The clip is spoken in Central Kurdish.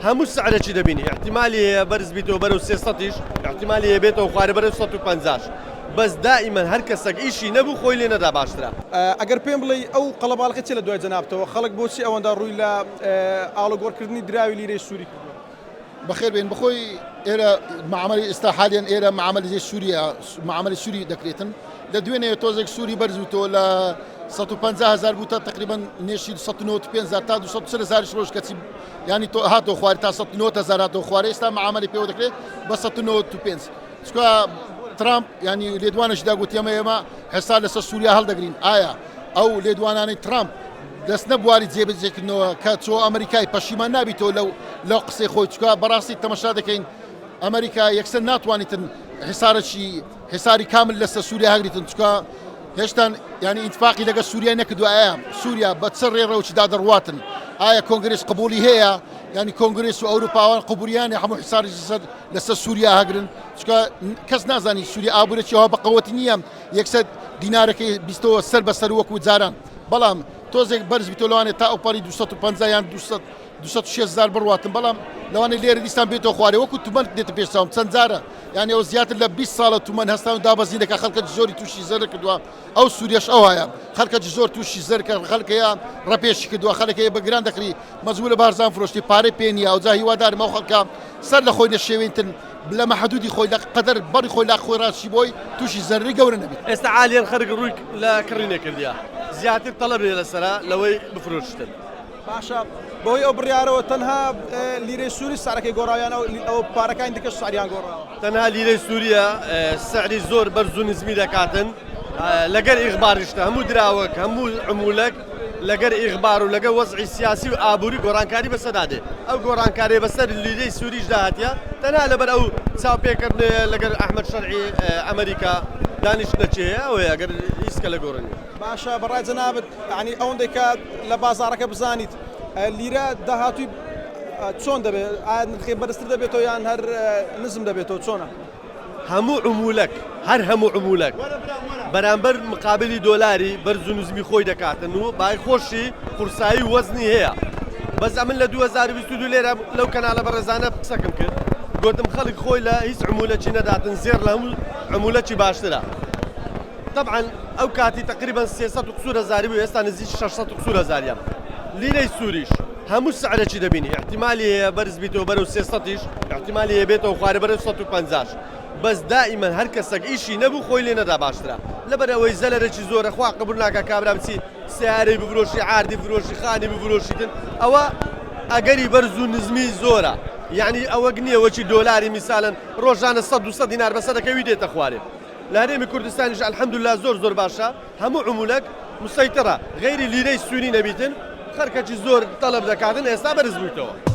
هەموو سعرەکی دەبینی ئیحتیمالی هەیە بەرز بیتەوە بەرەو سێسەتیش ئیحتیمالی هەیە بێتەوە خوارێ بەرەو 150ش بەس دائیمەن هەر کەسەک ئیشی نەبوو خۆی لێ نەدا باشترە. ئەگەر پێم بڵێی ئەو قەڵەباڵغی چیە لە دوای جەنابتەوە خەڵک بۆچی ئەوەندە ڕووی لە ئاڵوگۆڕکردنی دراوی لیرەی سوری کردووە؟ بەخێر بێن بەخۆی ئێرە معاملی ئێستا حالیان ئێرە معاملی زی سووریا معاملی سووری دەکرێتن لە دوێنێ تۆزێک سووری بەرز و تۆ لە 150 هزار بوو تا تقریبا نێشی 195 هزار تا 240 هزار ڕۆژ کەچی ینی تۆ هاتۆ خوارد تا 190 هزار هاتۆ خوارێ ئێستا معاملی پێوە دەکرێت بە 195 چکە ترامپ ینی لێدوانش دا گوتی ئەمە ئێمە حساب لەسەر سووریا هەڵدەگرین ئایا ئەو لێدوانانەی ترامپ دەست نەبواری جێبەجێکردنەوە کە چۆ ئەمریکای پەشیمان نابیتەوە لەو لەو قسەی خۆی چکە بەڕاستی تەمەشا دەکەین ئەمریکا یەکسەر ناتوانیتن حسارەکی حساری کامل لەسەر سووریا هەگریتن چکە هێشتان ینی ئیتفاقی لەگە سووریای نەکردو ئایا سووریا بە چ ڕێڕەوچدا دەڕواتن ئایا کۆنگرس قبولی هەیە ینی کۆنگرس و ئەوروپاوان قبولیانە هەموو حساری لەسەر لەسەر سووریا هەگرن چکە کەس نازانی سووریا ئابوورەکی بەقەوەتی نییە یەکسەر دینارەکەی بیستەوە سەر بەسەر وەکو جاران بەڵام تۆزێک بەرز بیتەوە لەوانێ تا ئەوپەڕی 250 یان 200 260 هزار بڕواتن بەڵام لەوانێ لێرە دیسان بێتەوە خوارێ وەکو تومەن دێتە پێش چاوم چەند جارە یعنی ئەو زیاتر لە 20 ساڵە تومەن هەستان و دابەزین دەکات خەڵکە زۆری تووشی زەرەر کردووە ئەو سووریەش ئەوایە خەڵکە زۆر تووشی زەرکە خەڵکەیە ڕەپێشی کردووە خەڵکەیە بە گران دەکری مەجبورە بارزان فرۆشتی پارەی پێ نییە ئەوجا هیوادارم ئەو خەڵکە سەر لە خۆی نەشێوێنتن لە مەحدودی خۆی لە قەدەر بەڕی خۆی لا خۆی ڕاستی بۆی تووشی زەرری گەورە نەبیت. ئێستا عالیەن خەرک ڕووی لە کڕینێ کردیە زیاتر تەڵەبێ لەسەرە لەوەی بفرۆشتن. باشە بەهۆی ئەو بڕیارەوە تەنها لیرەی سوری سعرەکەی گۆڕاوە یان ئەو پارەکانی دیکەش سعریان گۆڕاوە؟ تەنها لیرەی سوریە سعری زۆر بەرز و نزمی دەکاتن لەگەر ئیغباریشتە هەموو دراوەک هەموو عمولەک لەگەر ئیغبار و لەگەر وەزعی سیاسی و ئابووری گۆڕانکاری بەسەردا دێ ئەو گۆڕانکاریە بەسەر لیرەی سوریشدا هاتیە تەنها لەبەر ئەو چاوپێکردنەیە لەگەر ئەحمەد شەرعی ئەمریکا دانیشتنەکێ ئەوەیە ئەگەر هیچ کە لە گۆڕێ نیە. باشە بەڕای جەنابت یانی ئەوەندەی کە لە بازاڕەکە بزانیت لیرە داهاتووی چۆن دەبێت ئایا نرخی بەرزتر دەبێتەوە یان هەر نزم دەبێتەوە چۆنە؟ هەموو عمولەک هەر هەموو عمولەک بەرامبەر مقابلی دۆلاری بەرز و نزمی خۆی دەکاتن و بای خۆشی قورسایی و وەزنی هەیە بەس ئەمن لە 2022 لێرە لەو کەناڵە بەڕێزانە قسەکم کرد گوتم خەڵک خۆی لە هیچ عمولەکی نەداتن زێڕ لە هەموو عمولەکی باشترە تەبعەن ئەو کاتی تەقریبەن 300 و قسوور هەزاری بوو ئێستا نزیکی 600 و قسوور هەزاریە لیرەی سووریش هەموو سعرێکی دەبینی احتیمالی هەیە بەرز بیتەوە بەرەو 300یش احتیمالی هەیە بێتەوە خوارێ بەرەو 150ش بەس دائیمەن هەر کەسەک ئیشی نەبوو خۆی لێ نەدا باشترە لەبەر ئەوەی زەلەرێکی زۆرە خوا قبول ناکا کابرا بچی سیارەی بفرۆشی عاردی بفرۆشی خانی بفرۆشیتن ئەوە ئەگەری بەرز و نزمی زۆرە یعنی ئەوەک نییە وەکی دۆلاری میسالەن ڕۆژانە 100 200 دینار بەسەرەکەوی دێتە خوارێ لە هەرێمی کوردستانیش الحمدللە زۆر زۆر باشە هەموو عمولەک مسەیتەڕە غەیری لیرەی سوری نەبیتن خەرکەکی زۆر تەلەب دەکاتن ئێستا بەرز بوویتەوە.